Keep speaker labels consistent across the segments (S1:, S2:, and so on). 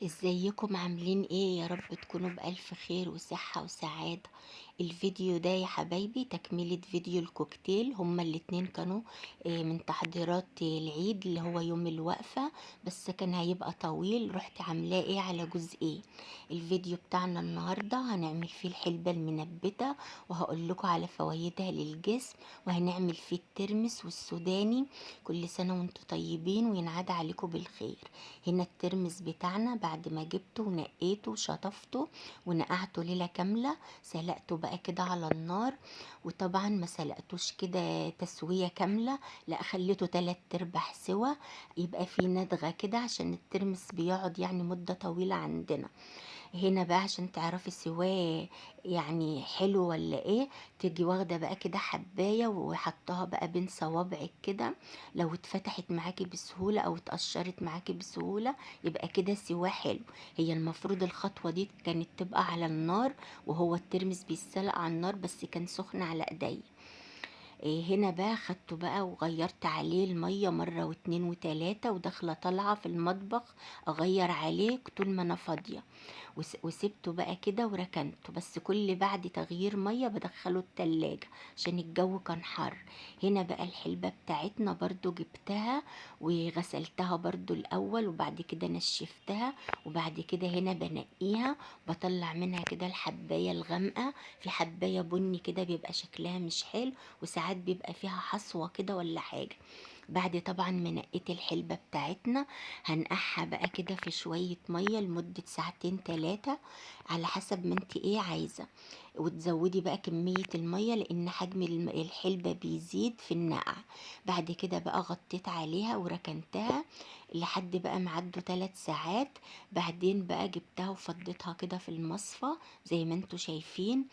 S1: ازيكم عاملين ايه؟ يا رب تكونوا بألف خير وصحة وسعادة. الفيديو ده يا حبايبي تكملة فيديو الكوكتيل، هما الاتنين كانوا من تحضيرات العيد اللي هو يوم الوقفة، بس كان هيبقى طويل، رحت عاملاه ايه على جزئين. الفيديو بتاعنا النهاردة هنعمل فيه الحلبة المنبتة وهقول لكم على فوائدها للجسم، وهنعمل فيه الترمس والسوداني. كل سنة وانتم طيبين وينعاد عليكم بالخير. هنا الترمس بتاعنا بعد ما جبته ونقيته وشطفته ونقعته ليلة كاملة، سلقته بقى كده على النار، وطبعا ما سلقتوش كده تسوية كاملة، لا خليته 3/4 سوا، يبقى فيه ندغة كده عشان الترمس بيقعد مدة طويلة عندنا. هنا بقى عشان تعرفي سواه حلو ولا ايه، تيجي واخده بقى كده حبايه وحطها بقى بين صوابعك كده، لو اتفتحت معاكي بسهوله او اتقشرت معاكي بسهوله يبقى كده سواه حلو. هي المفروض الخطوه دي كانت تبقى على النار وهو الترمس بيتسلق على النار، بس كان سخن على ايديا. هنا بقى خدته بقى وغيرت عليه المية مرة واتنين وتلاتة، وداخلة طالعة في المطبخ اغير عليه طول ما انا فاضية، وسبته بقى كده وركنته، بس كل بعد تغيير مية بدخله التلاجة عشان الجو كان حر. هنا بقى الحلبة بتاعتنا برضو جبتها وغسلتها برضو الاول، وبعد كده نشفتها، وبعد كده هنا بنقيها بطلع منها كده الحباية الغامقة، في حباية بني كده بيبقى شكلها مش حلو، وساعات بيبقى فيها حصوة كده ولا حاجة. بعد طبعا ما نقيت الحلبة بتاعتنا هنقعها بقى كده في شوية مية لمدة ساعتين تلاتة على حسب ما انت ايه عايزة، وتزودي بقى كمية المية لان حجم الحلبة بيزيد في النقع. بعد كده بقى غطيت عليها وركنتها لحد بقى ما عدوا 3 ساعات. بعدين بقى جبتها وفضيتها كده في المصفى زي ما انتوا شايفين.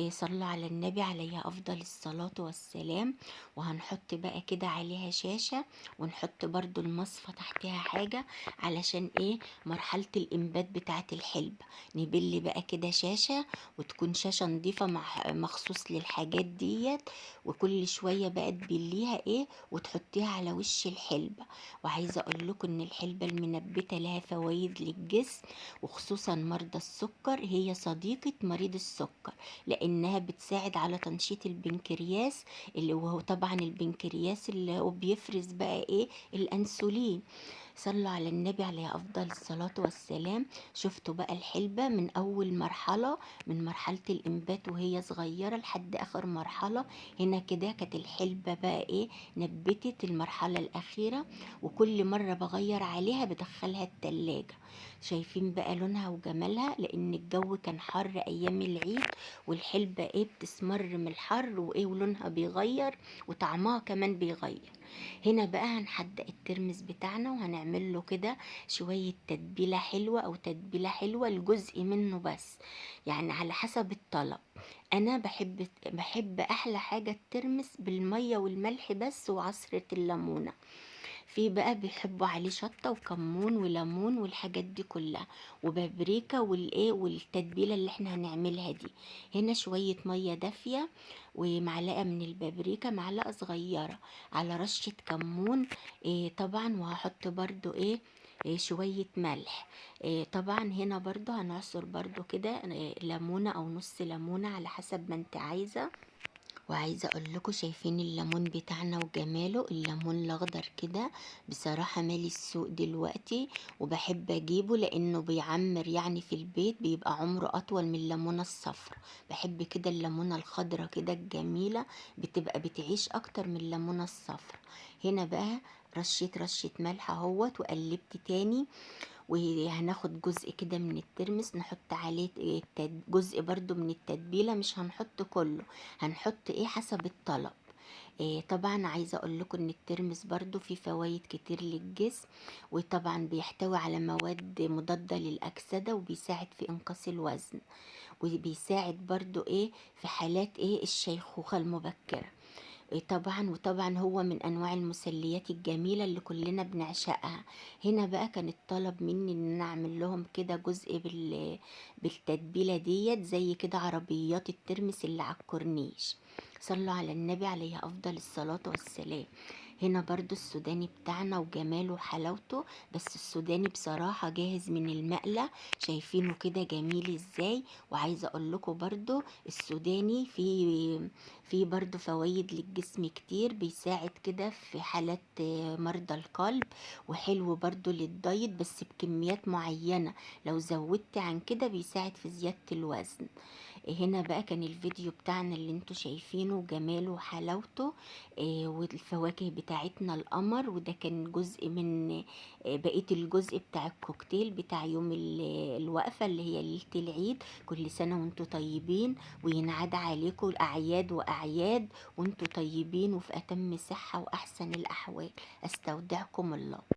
S1: صلوا على النبي عليه افضل الصلاة والسلام. وهنحط بقى كده عليها شاشة، ونحط برضو المصفى تحتها حاجة علشان ايه مرحلة الانبات بتاعة الحلبة. نبل بقى كده شاشة، وتكون شاشة نظيفة مخصوص للحاجات ديت، وكل شوية بقى تبليها ايه وتحطيها على وش الحلبة. وعايزة اقول لكم ان الحلبة المنبتة لها فوائد للجسم، وخصوصا مرضى السكر، هي صديقة مريض السكر لانها بتساعد على تنشيط البنكرياس، اللي هو طبعا البنكرياس اللي هو بيفرز بقى ايه الانسولين. صلوا على النبي عليه افضل الصلاة والسلام. شفتوا بقى الحلبة من اول مرحلة، من مرحلة الانبات وهي صغيرة لحد اخر مرحلة. هنا كده كانت الحلبة بقى ايه نبتت المرحلة الاخيرة، وكل مرة بغير عليها بدخلها التلاجة. شايفين بقى لونها وجمالها، لان الجو كان حر ايام العيد، والحلبة ايه بتسمر من الحر وايه ولونها بيغير وطعمها كمان بيغير. هنا بقى هنحدق الترمس بتاعنا وهنعمل له كده شوية تتبيلة حلوة او تتبيلة حلوة لجزء منه بس، على حسب الطلب. انا بحب احلى حاجة الترمس بالمية والملح بس وعصرة الليمونة. في بقى بيحبوا عليه شطة وكمون وليمون والحاجات دي كلها وبابريكا والتتبيلة اللي احنا هنعملها دي. هنا شوية مية دافية ومعلقة من البابريكا، معلقة صغيرة، على رشة كمون، طبعا، وهحط برضو شوية ملح. طبعا هنا برضو هنعصر برضو كده، ليمونة او نص ليمونة على حسب ما انت عايزة. وعايزة اقول لكم شايفين الليمون بتاعنا وجماله، الليمون الاخضر كده بصراحة مالي السوق دلوقتي، وبحب اجيبه لانه بيعمر في البيت، بيبقى عمره اطول من الليمونة الصفرا. بحب كده الليمونة الخضرا كده الجميلة، بتبقى بتعيش اكتر من الليمونة الصفرا. هنا بقى رشيت رشة ملح اهوت وقلبت تاني، وهناخد جزء كده من الترمس نحط عليه جزء برضو من التتبيلة، مش هنحط كله، هنحط ايه حسب الطلب. طبعا عايزة اقول لكم ان الترمس برضو فيه فوائد كتير للجسم، وطبعا بيحتوي على مواد مضادة للأكسدة، وبيساعد في انقاص الوزن، وبيساعد برضو في حالات الشيخوخة المبكرة. وطبعا هو من انواع المسليات الجميلة اللي كلنا بنعشقها. هنا بقى كان الطلب مني ان انا اعمل لهم كده جزء بالتتبيلة ديت، زي كده عربيات الترمس اللي على الكورنيش. صلوا على النبي عليه افضل الصلاة والسلام. هنا برضو السوداني بتاعنا وجماله وحلاوته، بس السوداني بصراحة جاهز من المقلة، شايفينه كده جميل ازاي. وعايزة اقول لكم برضو السوداني فيه برضو فوايد للجسم كتير، بيساعد كده في حالات مرضى القلب، وحلو برضو للدايت بس بكميات معينة، لو زودت عن كده بيساعد في زيادة الوزن. هنا بقى كان الفيديو بتاعنا اللي انتوا شايفينه جماله وحلاوته، والفواكه بتاعتنا القمر، وده كان جزء من بقية الجزء بتاع الكوكتيل بتاع يوم الوقفة اللي هي ليلة العيد. كل سنة وانتوا طيبين، وينعاد عليكم الأعياد وأعياد وانتوا طيبين وفي أتم صحة وأحسن الأحوال. أستودعكم الله.